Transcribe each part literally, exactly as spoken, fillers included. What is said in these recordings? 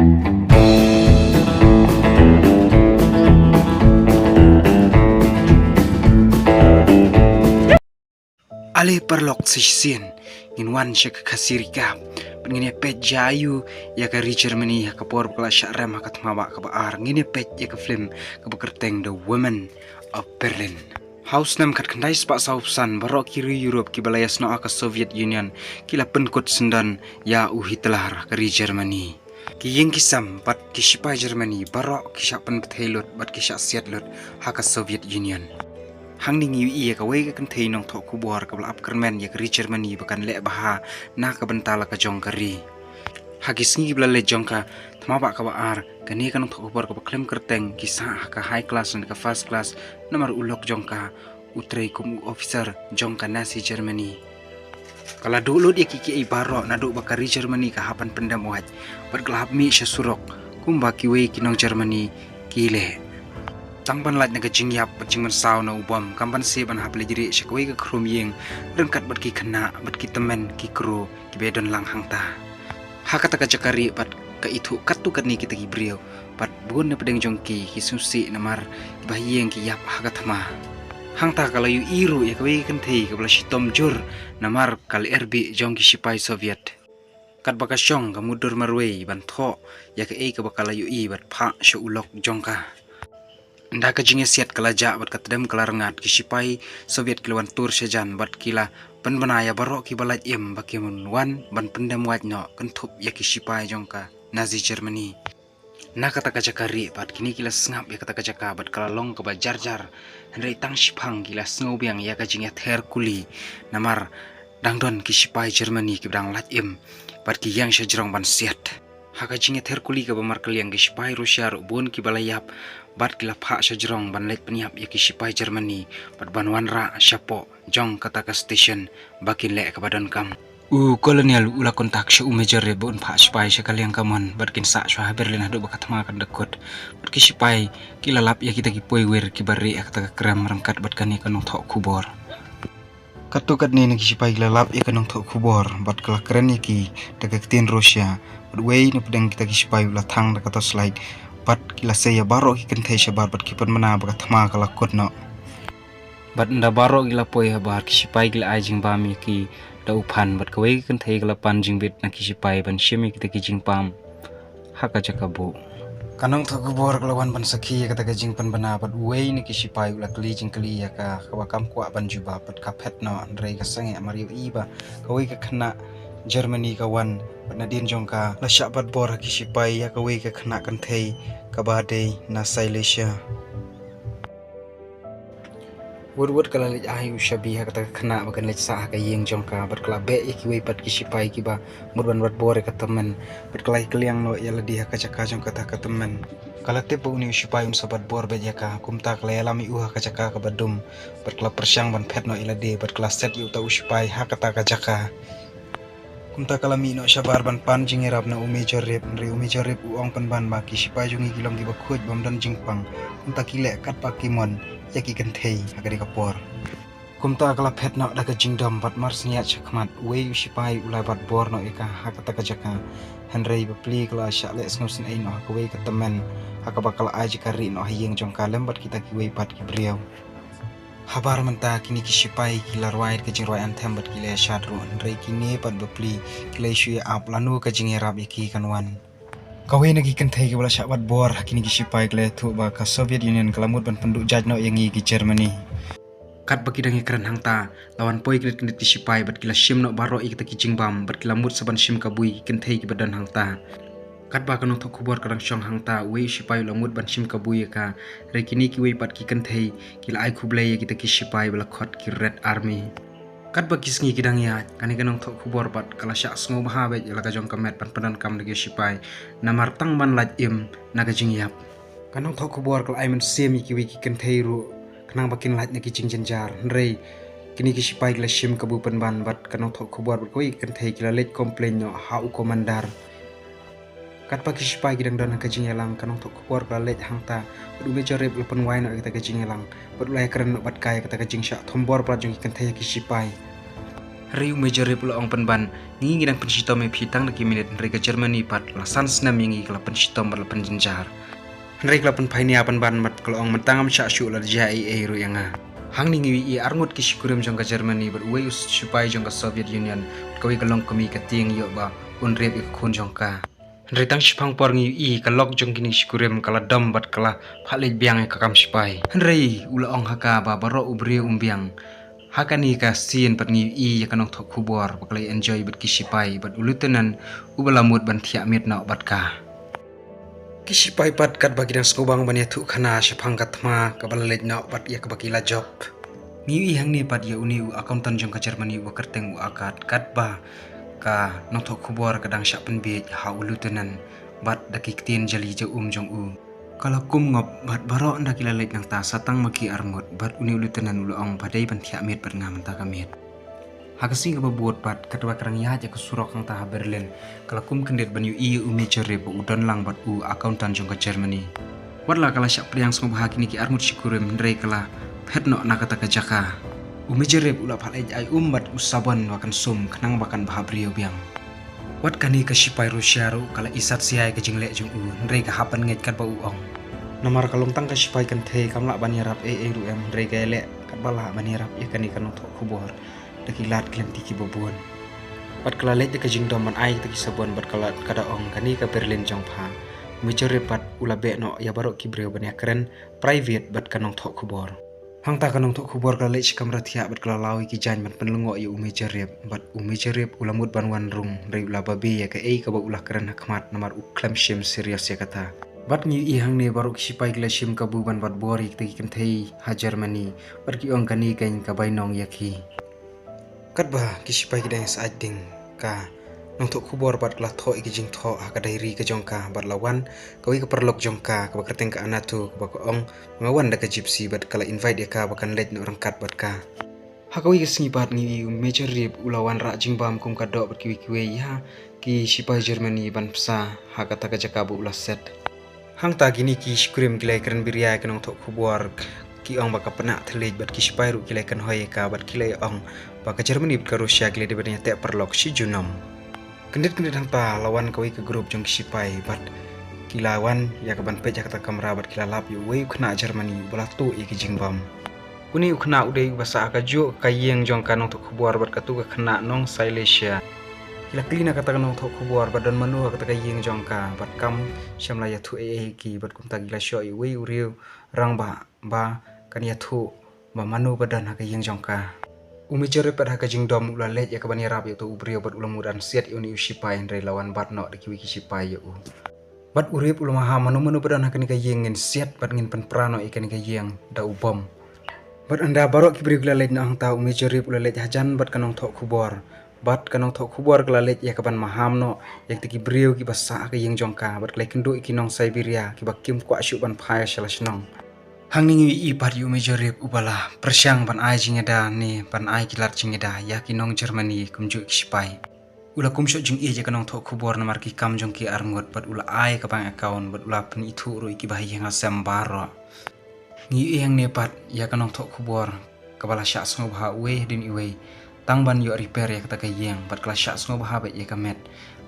Ale paralok shisien, ngin wan sha ka Khasi Recap. Bad ngin ïa peit ïa aiu ïa ka ri Germany ha ka por ba ka la shah rem ha ka thma bah kaba ar. Ngin ïa peit ïa ka film kaba kyrteng The Women of Berlin. Ha u snem khatkhyndai spah saw phew san, baroh ki ri Europe kiba la ïasnoh ha ka Soviet Union ki la pynkut syndon ïa u Hitler ha ka ri Germany. Ki ïing ki sem bad ki shipai Germany baroh ki shah pynbthei lut bad ki shah siat lut ha ka Soviet Union. Hangne ngi ïohi ïa kawei ka kynthei nongthoh khubor kaba la ap kyrmen ïa ka ri Germany ba kan leh bha na ka bynta la ka jong ka ri. Ha ki sngi kiba la leit jong ka thma bah kaba ar, kane ka nongthoh khubor kaba khlem kyrteng ki sah ha ka high class ne ka first class namar u lok jong ka u trei kum u officer jong ka Nazi Germany. Ka la duh lut ïa ki kiei baroh naduh ba ka ri Germany ka hap ban pyndem wait bad ka la hap mih sha surok kumba kiwei ki nong Germany ki leh. Tang ban lait na ka jingïap bad jingmynsaw na u bom, kam ban seh ban hap leit rieh sha kawei ka khrum ïing ryngkat bad ki khynnah bad ki tymmen ki kro kiba ïadon lang hangta. Ha kata ka jaka rieh pat ka ithuh katto katne kita ki briew bad bun na pdeng jong ki ki sngewsih namar kiba ha ïing ki ïap ha ka thma. Hangta ka la ïohi ruh ïa kawei ka kynthei kaba la shitom jur namar ka lyer bih jong ki shipai Soviet. Katba ka shong ka mutdur marwei ban thoh ïa kaei kaba ka la ïohi bad phah sha u lok jong ka. Ynda ka jingïasiat ka la jah bad ka tdem ka la rngat, ki shipai Soviet ki la wan tur shajan bad ki la pynbna ïa baroh kiba lait im ba kin wan ban pyndem wait noh kynthup ïa ki shipai jong ka Nazi Germany. Na kata ka jaka rieh pat kine ki la sngap ïa kata ka jaka bad ka la long kaba jar jar. Hynrei tang shiphang ki la sngew biang ïa ka jingïather kuli namar dang don ki shipai Germany kiba dang lait im bad ki ïeng sha jrong ban siat. Ha ka jingïather kuli kaba markylliang, ki shipai Russia ruh bun kiba la ïap bad ki la phah sha jrong ban leit pynïap ïa ki shipai Germany bad ban wanrah shapoh jong kata ka station ba kin leh kaba donkam. U Colonel u la contact sha u Major Rip ba un phah shipai sha ka liang kamon bad kin sah shuwa ha Berlin haduh ba ka thma kan da kut. Bad ki shipai ki la lap ïa kita ki poiwir kiba rieh ha kata ka krem ryngkat bad kane ka nongthoh khubor. Katto katne na ki shipai ki la lap ïa ka nongthoh khubor bad ka la kren ïa ki da ka ktien Russia. Bad uwei na pdeng kita ki shipai u la thang da ka torchlight bad ki la sei ïa baroh ki kynthei shabar bad ki pynbna ba ka thma ka la kut noh. Bad ynda baroh ki la poi habar, ki shipai ki la ai jingbam ïa ki da u phan bad kawei ka kynthei ka la pan jingbit na ki shipai ban shim ïa kita ki jingbam ha ka jaka buh. Ka nongthoh khubor ka la wan ban sakhi ïa kata ka jingpynbna bad uwei na ki shipai u la kylli jingkylli ïa ka kaba kam kwah ban jubab bad ka phet noh, hynrei ka sangeh mar ïohi ba kawei ka khynnah Germany ka wan bad nadien jong ka la shah bat bor ha ki shipai ïa kawei ka khynnah kynthei kaba dei na Silesia. Wut wut ka la leit ai u shabi ha kata ka khynnah ba kan leit sah ha ka ïing jong ka bad ka la beh ïa kiwei pat ki shipai kiba mut ban bat bor ïa ka tymmen bad ka la ïakylliang noh ïa lade ha ka jaka jong kata ka tymmen. Ka la tip ba une u shipai un sa bat bor beit ïa ka, kumta ka la ïalam ïa u ha ka jaka kaba dum bad ka la pyrshang ban phet noh ïa lade bad ka la set ïa uta u shipai ha kata ka jaka. Kumta ka la mih noh shabar ban pan jingïarap na u Major Rip, hynrei u Major Rip u ong pynban ba ki shipai jong ngi ki long kiba khuid bym don jingpang, kumta ki leh katba ki mon ïa ki kynthei ha kane ka por. Kumta ka la phet noh da ka jingdom bad mar sngewsih shakhmat uwei u shipai u la bat bor noh ïa ka ha kata ka jaka. Hynrei bapli ka la shah leh sngewsynei noh ha kawei ka tymmen ha kaba ka la ai jaka rieh noh ha ïing jong ka lem bad kita kiwei pat ki briew. Habar mynta kine ki shipai ki la rwai ka jingrwai anthem bad ki la ïashad ruh, hynrei kine pat bapli ki la shu ïa ap lano ka jingïarap ïa ki kan wan. Kawei na ki kynthei kiba la shah bat bor ha kine ki shipai ka la ïathuh ba ka Soviet Union ka la mut ban pynduh jait noh ïa ngi ki Germany. Katba ki dang ïakren hangta, la wan poi kyndit kyndit ki shipai bad ki la shim noh baroh ïa kita ki jingbam bad ki la mut sa ban shim kabu ïa ki kynthei kiba don hangta. Katba ka nongthoh khubor ka dang shong hangta, uwei u shipai u la mut ban shim kabu ïa ka, hynrei kine kiwei pat ki kynthei ki la ai khublei ïa kita ki shipai ba la khot ki Red Army. Katba ki sngi ki dang ïaid, kane ka nongthoh khubor pat ka la shah sngewbha beit ïa la ka jong ka met ban pyndonkam da ki shipai, namar tang ban lait im na ka jingïap. Ka nongthoh khubor ka la ai mynsiem ïa kiwei ki kynthei ruh khnang ba kin lait na ki jingjynjar, hynrei kine ki shipai ki la shim kabu pynban bad ka nongthoh khubor bad kawei ki kynthei ki la leit complain noh ha u commander. Katba ki shipai ki dang don ha ka jingïalang, ka nongthoh khubor ka la leit hangta bad u Major Rip u la pynwai noh ïa kata ka jingïalang bad u la ïakren noh bad ka ïa kata ka jingshah thombor palat jong ki kynthei ha ki shipai. Hynrei u Major Rip u la ong pynban, ngi ngi dang pynshitom ïa phi tang da ki minit, hynrei ka Germany pat la san snem ïa ngi ka la pynshitom bad la pynjynjar. Hynrei ka la pynphai nia pynban bad ka la ong mynta ngam shah shuh lada jia ei ei ruh ïa nga. Hangne ngi ïohi arngut ki shikurim jong ka Germany bad uwei u sipai jong ka Soviet Union, bad kawei ka longkmie ka tieng ïoh ba un rep ïa ka khun jong ka. Hynrei tang shiphang por ngi ïohi ka lok jong kine ki shikurim ka la dom bad ka la phah leit biang ïa ka kam shipai. Hynrei u la ong ha ka ba baroh u briew um biang. Ha kane ka scene pat ngi ïohi ïa ka nongthoh khubor ba ka la enjoy bad ki shipai bad u lieutenant uba la mut ban thiah miet noh bad ka. Ki shipai pat katba ki dang sngewbang ban ïathuh khana shaphang ka thma kaba la leit noh bad ïa kaba ki la jop. Ngi ïohi hangne pat ïa une u accountant jong ka Germany uba kyrteng u Agat katba ka nongthoh khubor ka dang shah pynbiej ha u lieutenant bad da ki ktien jali ja um jong u. Ka la kum ngop bad baroh ynda ki la leit nangta sa tang ma ki arngut bad une u lieutenant u la ong ba dei ban thiah miet bad nga mynta ka miet. Ha ka sngi kaba bud pat katba ka dang ïaid ïa ka surok hangta ha Berlin, ka la kum kyndit ban ïohi ïa u Major Rip ba u don lang bad u accountant jong ka Germany. Wat la ka la shah pdiang sngewbha kine ki arngut shikurim hynrei ka la phet noh na kata ka jaka. U Major Rip u la phah leit ai um bad u sabon ba kan sum khnang ba kan bha briew biang. Wat kane ka shipai Russia ruh ka la isat sia ïa ka jingleh jong u hynrei ka hap ban ngeit katba u ong. Namar ka long tang ka shipai kynthei kam lah ban ïarap ei ei ruh em hynrei ka ïaleh katba lah ban ïarap ïa kane ka nongthoh khubor. Da ki lad ki lynti kiba bun. Bad ka la leit da ka jingdom ban ai ïa kita ki sabon bad ka la ka da ong kane ka Berlin jong pha. U Major Rip pat u la beh noh ïa baroh ki briew ban ïakren private bad ka nongthoh khubor. Hangta ka nongthoh khubor ka la leit sha kamra thiah bad ka la law ïa ki jaiñ ban pynlyngngoh ïa u Major Rip bad u Major Rip u la mut ban wan rung hynrei u la babe ïa kaei kaba u la kren ha khmat namar u khlem shim serious ïa kata. Bad ngi ïohi hangne baroh ki shipai ki la shim kabu ban wad bor ïa kita ki kynthei ha Germany bad ki ong kane keiñ ka bainong ïa ki. Katba ki shipai ki dang ïa sah ding ka nongthoh khubor bad ka la thoh ïa ki jingthoh ha ka diary ka jong ka bad la wan kawei ka paralok jong ka kaba kyrteng ka Anatu kaba ka ong nga wan da ka Gypsy bad ka la invite ïa ka ba kan leit noh ryngkat bad ka. Ha kawei ka sngi pat ngi ïohi u Major Rip u la wanrah jingbam kum ka doh bad kiwei kiwei ïa ki shipai Germany ban psa ha kata ka jaka ba u la set. Hangta kine ki shikurim ki la ïakren biria ïa ka nongthoh khubor ki ong ba ka pynah thylliej bad ki shipai ruh ki la ïakynhoi ïa ka bad ki la ong ba ka Germany bad ka Russia ki la dei ban ïateh paralok shi junom. Kyndit kyndit hangta la wan kawei ka group jong ki shipai bad ki la wan ïa ka ban peit ha kata ka kamra bad ki la lap ïa uwei u khynnah Germany uba la tuh ïa ki jingbam. Une u khynnah u dei uba sah ha kajuh ka ïing jong ka nongthoh khubor bad katu ka khynnah nong Silesia. Ki la kylli na kata ka nongthoh khubor ba don mano ha kata ka ïing jong ka bad kam shym la ïathuh ei ei ïa ki bad kumta ki la shoh ïa uwei u riew rangbah ba kan ïathuh ba mano ba don ha ka ïing jong ka. U Major Rip pat ha ka jingdom u la leit ïa ka ban ïarap ïa uto u briew bad u la mut ban siat ïa une u shipai hynrei la wan bat noh da kiwei ki shipai ïa u. Bad u Rip u la maham mano mano ba don ha kane ka ïing ngin siat bad ngin pynpra noh ïa kane ka ïing da u bom. Bad ynda baroh ki briew ki la leit noh hangta u Major Rip u la leit hajan bad ka nongthoh khubor. Bad ka nongthoh khubor ka la leit ïa ka ban maham noh ïa kita ki briew kiba sah ha ka ïing jong ka bad ka la ïakynduh ïa ki nong Siberia kiba kim kwah shuh ban phai sha la shnong. Hangne ngi ïohi pat ïa u Major Rip uba la pyrshang ban ai jingïada ne ban ai ki lad jingïada ïa ki nong Germany kumjuh ki shipai. U la kum shoh jingïeit ïa ka nongthoh khubor namar ki kam jong ki arngut bad u la ai ka bank account bad u la pynithuh ruh ïa kiba ha ïing ha sem baroh. Ngi ïohi hangne pat ïa ka nongthoh khubor kaba la shah sngewbha uwei hadien uwei tang ban ïoh repair ïa kata ka ïing bad ka la shah sngewbha bad ïa ka met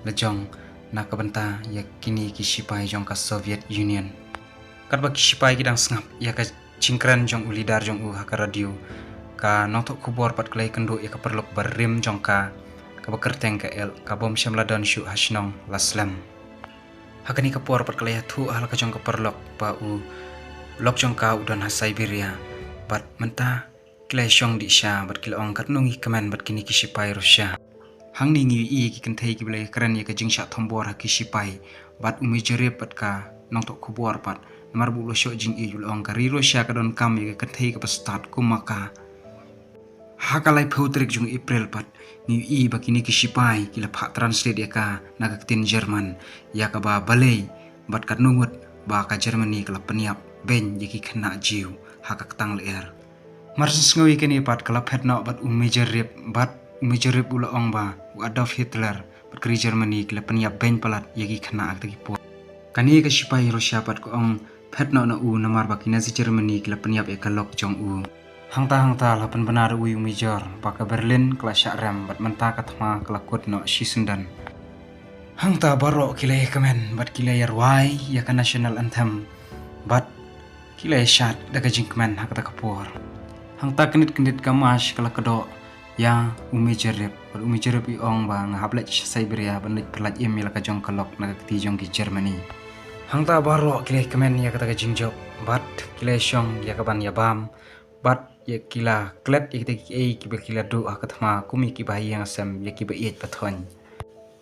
la jong na ka bynta ïa kine ki shipai jong ka Soviet Union. Katba ki shipai ki dang sngap ïa ka jingkren jong u leader jong u ha ka radio, ka nongthoh khubor pat ka la ïakynduh ïa ka paralok barim jong ka kaba kyrteng ka El, ka bym shym la don shuh ha shnong la slem. Ha kane ka por pat ka la ïathuh ha la ka jong ka paralok ba u lok jong ka u don ha Siberia bad mynta ki la ïashong dih sha bad ki la ong katno ngi kmen bad kine ki shipai Russia. Hangne ngi ïohi ki kynthei kiba la ïakren ïa ka jingshah thombor ha ki shipai bad u Major Rip bad ka nongthoh khubor pat namar ba u la shoh jingïeit u la ong ka ri Russia ka donkam ïa ka kynthei kaba stad kum ma ka. Ha ka laiphew tarik jong April pat ngi ïohi ba kine ki shipai ki la phah translate ïa ka na ka ktien German ïa kaba balei bad katno ngut ba ka Germany ka la pynïap beiñ ïa ki khynnah Jiw ha ka ktang lyer. Mar shu sngew ïa kane pat ka la phet noh bad u Major Rip bad u Major Rip u la ong ba u Adolf Hitler bad ka ri Germany ki la pynïap beiñ palat ïa ki khynnah ha kata ki por. Kane ka shipai Russia pat ka ong phet noh na u namar ba ki Nazi Germany ki la pynïap ïa ka lok jong u. Hangta hangta la pynbna da uwei u Major ba ka Berlin ka la shah rem bad mynta ka thma ka la kut noh shi syndon. Hangta baroh ki la ïakmen bad ki la ïarwai ïa ka national anthem bad ki la ïashad da ka jingkmen ha kata ka por. Hangta kyndit kyndit ka march ka la kdoh ïa u Major Rip bad u Major Rip i ong ba nga hap leit sha Siberia ban leit pynlait im ïa la ka jong ka lok na ka kti jong ki Germany. Hangta baroh ki la ïakmen ïa kata ka jingjop bad ki la ïashong ïa ka ban ïabam bad ïa ki la klet ïa kita kiei kiba ki la duh ha ka thma kum ïa kiba ha ïing ha sem ïa kiba ïeit ba thoiñ.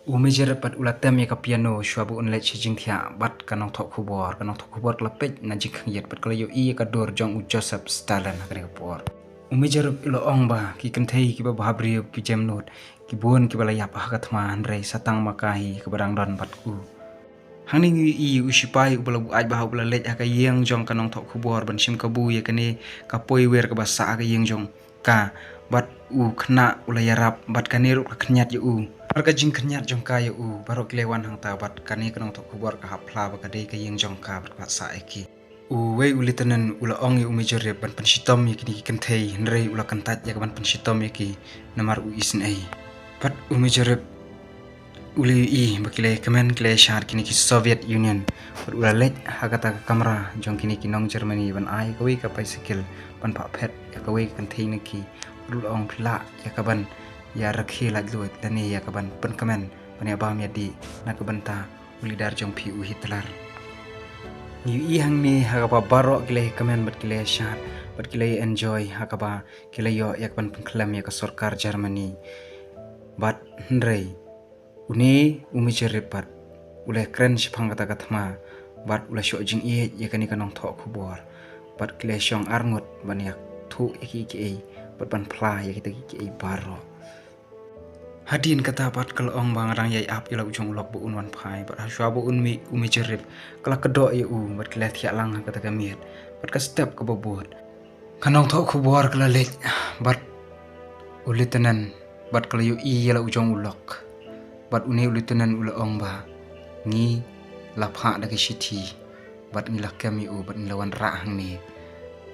U Major Rip pat u la tem ïa ka piano shuwa ba un leit sha jingthiah bad ka nongthoh khubor, ka nongthoh khubor ka la peit na jingkhang ïit bad ka la ïohi ïa ka dur jong u Joseph Stalin ha kane ka por. U Major Rip u la ong ba ki kynthei kiba bhabriew ki jemnud ki bun kiba la ïap ha ka thma hynrei sa tang ma ka hi kaba dang don bad u. Hangne ngi ïohi u shipai uba la buaid bha uba la leit ha ka ïing jong ka nongthoh khubor ban shim kabu ïa kane ka poiwir kaba sah ha ka ïing jong ka bad u khynnah u la ïarap bad kane ruh ka khynñiat ïa u. Mar ka jingkhynñiat jong ka ïa u baroh ki la wan hangta bad kane ka nongthoh khubor ka hap phla ba ka dei ka ïing jong ka bad ka sah ïa ki. Uwei u lieutenant u la ong ïa u Major Rip ban pynshitom ïa kine ki kynthei hynrei u la kyntait ïa ka ban pynshitom ïa ki namar u isynei. Bad u Major Rip u la ïohi ba ki la ïakmen ki la ïashad kine ki Soviet Union bad u la leit ha kata ka kamra jong kine ki nong Germany ban ai kawei ka bicycle ban phah phet ïa kawei ka kynthei na ki bad u la ong phi lah ïa ka ban ïa rakhe laitluid lane ïa ka ban pynkmen ban ïabam ïadih na ka bynta u leader jong phi u Hitler. Ngi ïohi hangne ha kaba baroh ki la ïakmen bad ki la ïashad bad ki la ïa enjoy ha kaba ki la ïoh ïa ka ban pynkhlem ïa ka sorkar Germany. Bad hynrei une u Major Rip pat u la kren shaphang kata ka thma bad u la shoh jingïeit ïa kane ka nongthoh khubor bad ki la shong arngut ban ïathuh ïa kiei kiei bad ban phla ïa kita kiei kiei baroh. Hadien kata pat ka la ong ba nga dang ïai ap ïa la u jong u lok ba un wan phai bad ha shuwa ba un mih u Major Rip ka la kdoh ïa u bad ki la thiah lang ha kata ka miet bad ka step kaba bud. Ka nongthoh khubor ka la leit bad u lieutenant bad ka la ïohi ïa la u jong u lok. Bad une u lieutenant u la ong ba ngi la phah da ki shithi bad ngi la kem ïa u bad ngi la wanrah hangne.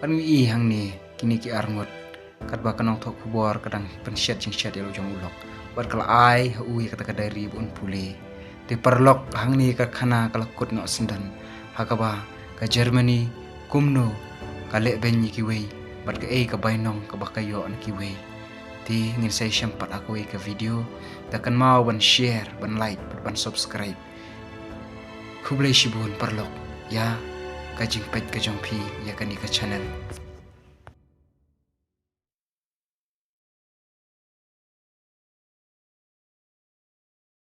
Bad ngi ïohi hangne kine ki arngut katba ka nongthoh khubor ka dang pynshet jingshet ïa la u jong u lok bad ka la ai ha u ïa kata ka diary ba un pule. Te paralok hangne ka khana ka la kut noh syndon ha kaba ka Germany kumno ka leh beiñ ïa kiwei bad kaei ka bainong kaba ka ïoh na kiwei. Te ngin sa ïashem pat ha kawei ka video, da kynmaw ban share, ban like bad ban subscribe. Khublei shibun paralok ïa ka jingpeit ka jong phi ïa kane ka channel.